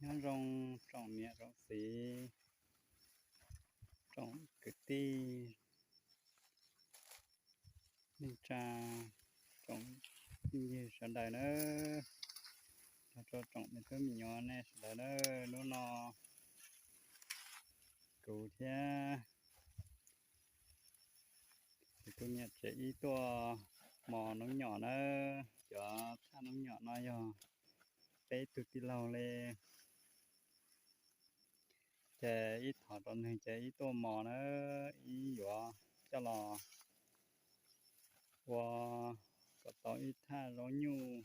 Nyob zoo tsoom niam tsoom txiv, tsoom kwv tij neej tsa, tsoom phooj ywg sawv daws nawb, nrog rau tsoom me tub me nyuam nej sawv daws nawb. Hnub no kuv thiab kuv tus niam tsev wb tuaj mos noob nyom nawb. Cov thaj noob nyom no yog peb tug tij laug li, ces wb thov rau nws ces wb tuaj mos nawb, wb yuav coj los ua kom tau ib thaj zaub nyuj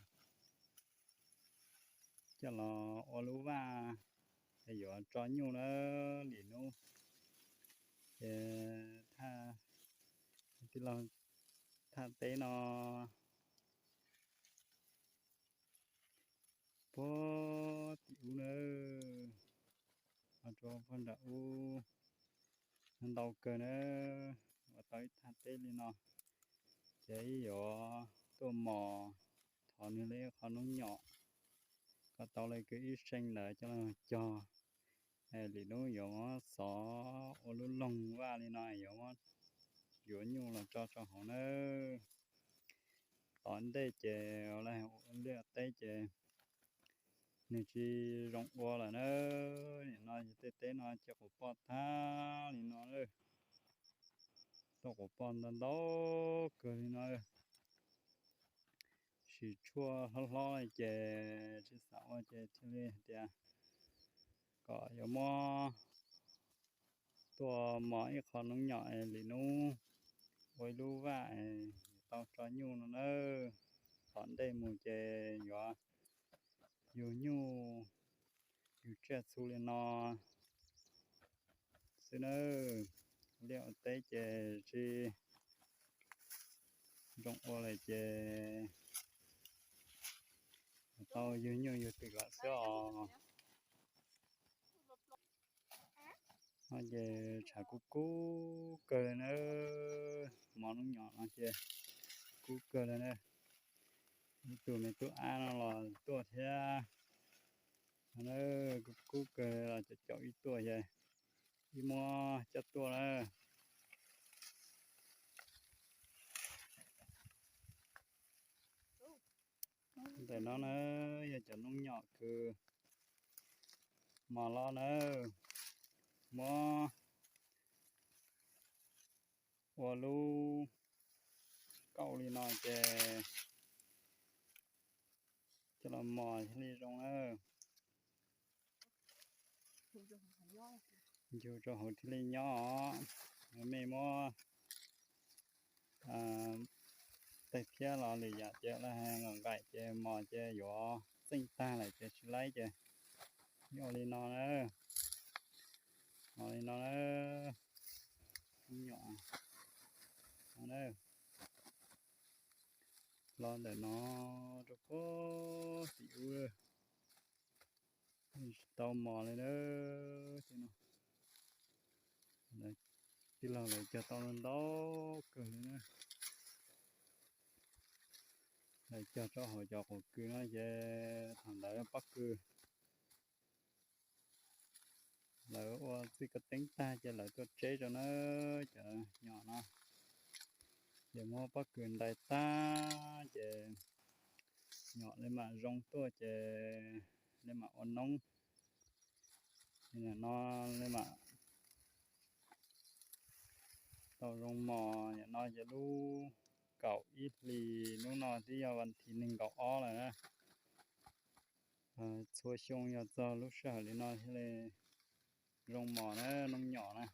coj los ua lub vaj, es yuav tso nyuj nawb. Lwm hnub ces thaj, tij laug, thaj teb no puag tim ub nawb, ho rau puag nram ub, ntau kawg nawb, ua tau ib thaj teb li no. Ces wb yuav tuaj mos, thov nws li qhov noob nyom kom tau li kwv ib seem ntawd coj los cog. Lwm hnub yuav muab xov ua lub loog vaj li no, yuav muab, yuav nyuj los tso rau hauv nawb. Tom ntej ces ua liaj ua teb ces nws tsis zoo ua lawm na. Nim no tej teb no ces quas poj tag li no, tuaj quas poj ntau ntau kawg li no. Sim tshuaj hlob hlob li ces tsis xav ua ces thiaj li hais tias kom yuav muab tuaj mos ib qho noob nyom es lwm hnub ua ib lub vaj es tau tso nyuj no na. Tom ntej mus ces yuav yug nyuj yug tsiaj txhu li no xwb na. Liaj ua teb ces tsis zoo ua lawm ces tau yug nyuj yug twm lawm xwb os. No ces tshav kub kub kawg li na, mos noob nyom no ces kub kawg li na. Ib tug me tub ab no los tuaj thiab, kub kawg los caum caum ib tuaj ces ib muab coj tuaj na. Ntawm no na yog cov noob nyom kws mos los na, muab ua lub kauj li no ces coj los mos thiaj li zoo na. Ncu rau hauv thiaj li nyob os. Mej muab tej phiab los lwm yam ces nqaim nqaim ces mos ces yuav txeej tag lawm ces tsis laib ces ua li no na. Ua li no na, nyom no na, los ntawm no rau puag tim ub, tsis tau mos li na. Tij laug lawv cog tau ntau kawg li na. Lawv cog rau hauv cov quas kws no ces thaum ntawd pob kws lawv ua txij kab teeb tag ces lawv tuaj tseb rau na, cov nyom no. Ces muab pob kws ntais tag ces nyom li mam zoo tuaj ces li mam ua noob. Nim no li mam tau zoo mos. Nim no ces lub kaum ib hlis, hnub no twb yog vas thib nees nkaum ob lawm na. Txhua xyoo yog txog lub sij hawm li no thiaj li zoo mos na, noob nyom na.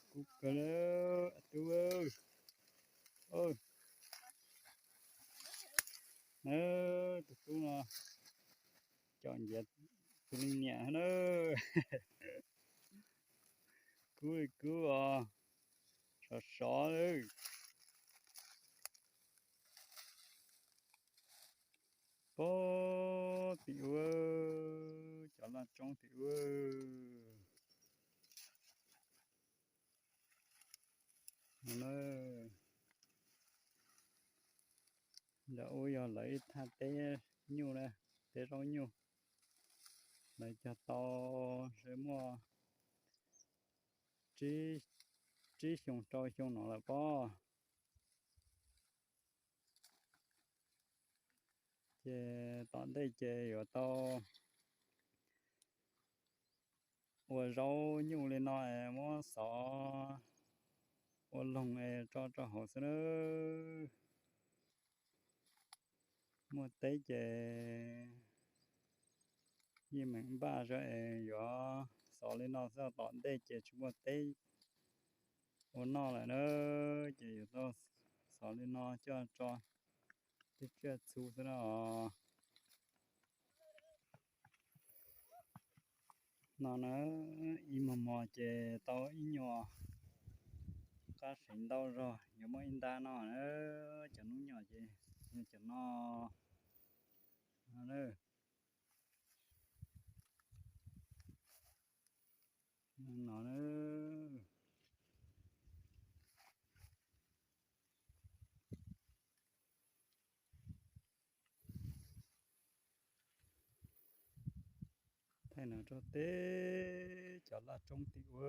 Kub kawg li, tub. Tus tub no cov ntiav tus leej niam na. Kub li kub os, sov sov. Puag tim ub, cov laj tsoob tim ub. Ntawm ub yog lawv ib thaj teb nyuj na, teb zaub nyuj. Lawv cog tau ntshe muaj tsib xyoo rau xyoo no lawm pob. Ces tom ntej ces yuav tau ua zaub nyuj li no es muab xov ua loog es tso rau hauv xwb na. Muaj teb ces yeej meem npaj zog es yuav xov li no xwb, tom ntej ces tsis muaj teb ua noj lawm na, ces yuav tau xov li no coj tso tej tsiaj txhu xwb na os. No na, ib mos mos ces tau ib nyuag qab sev ntau zog, yuav muaj ib ntab no na, cov hnub nyom ces yog cov no. No na. Thaij no rau teb cov laj roob tim ub.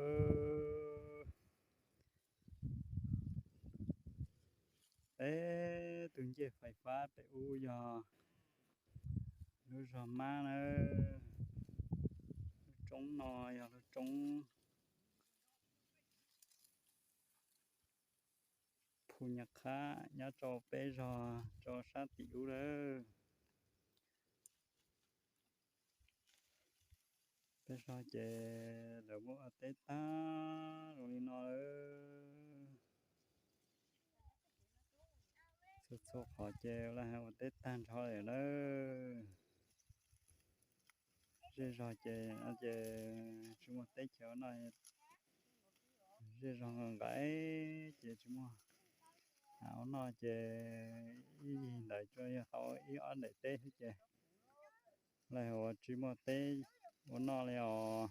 Peb tus ncej fais fab pem ub yog lub zog Mab na. Lub roob no yog lub roob Phu Nyab Qhab nyob rau peb zog rau sab tim ub lawm. Peb zog ces lawv muab ua teb tag zoo li no lawm. Txhua txhua qhov ces lawv ua teb tag nrho lawm na. Zej zog ces no ces tsis muaj teb chaws ua noj, zej zog nqaim ces tsis muaj hav ua noj ces ib yig ntawd tsuas yog tau ib ob daim teb xwb ces lawv ua tsis muaj teb ua noj li os.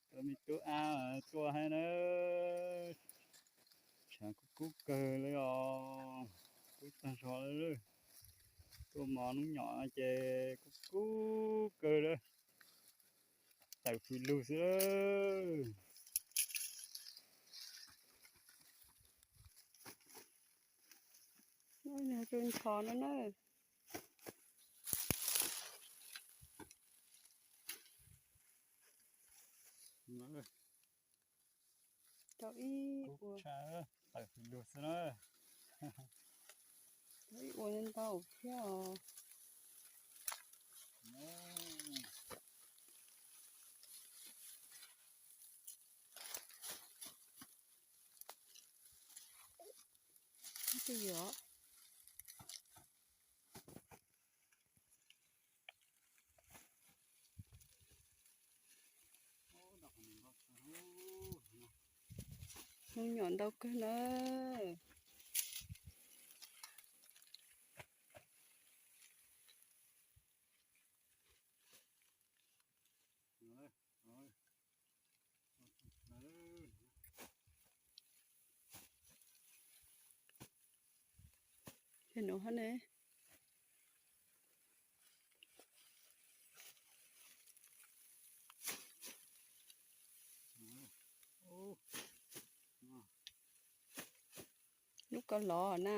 Tus me tub ab tuaj hab na, tshav kub kub kawg li os, kub tag zog li. Tuaj mov hnub nyom ces kub kub kawg li, tawm fws lug xwb. Tus ncho no na. Tau ib ua, tau ib ua ntau thiab os. Twb yog hnub nyom ntau kawg na. Ces nuav hab ne. Lub ko lov na.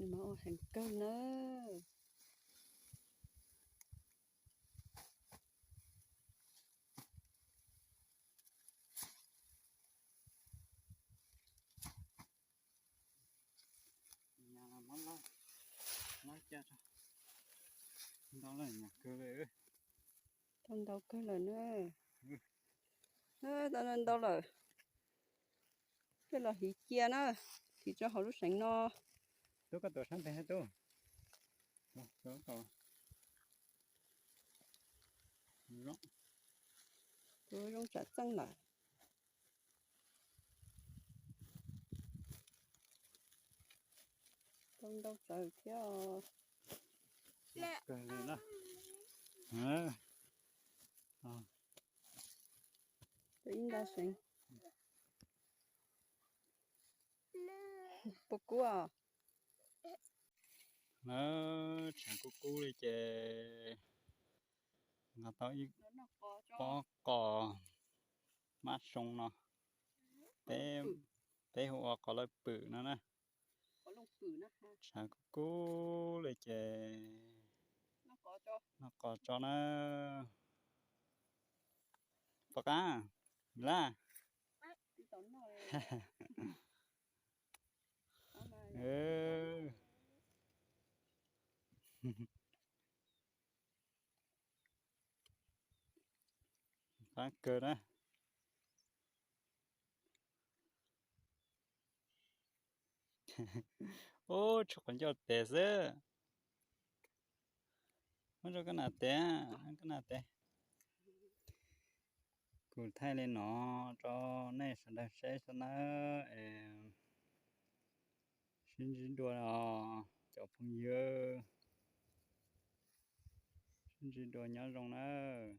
Nws mas ua heev kawg na. Tau ntau kawg lawm na. Tau ntau lawm. Peb los hiv cia na. Thim tso hauv lub seev no. Tub koj tuav sab ntev hab tub. Tus zoo tsam txeej lawm. Tau ntau tsawv thiab. Ib nta seev. Puas kub os? Tshav kub kub li ces nqa tau ib pob qos mab soo no, peb hu ua qos lawj pwm no na. Tshav kub kub li ces noj qos tso na. Pom qab lawm. Qab kawg na. Ub, tshuav qhov ncauj tes xwb. Muab rau koj nam tes, koj nam tes. Kuv thaij li no rau nej sawv daws saib xwb nawb es sib ntsib dua os cov phooj ywg. Sib ntsib dua nyob zoo nawb.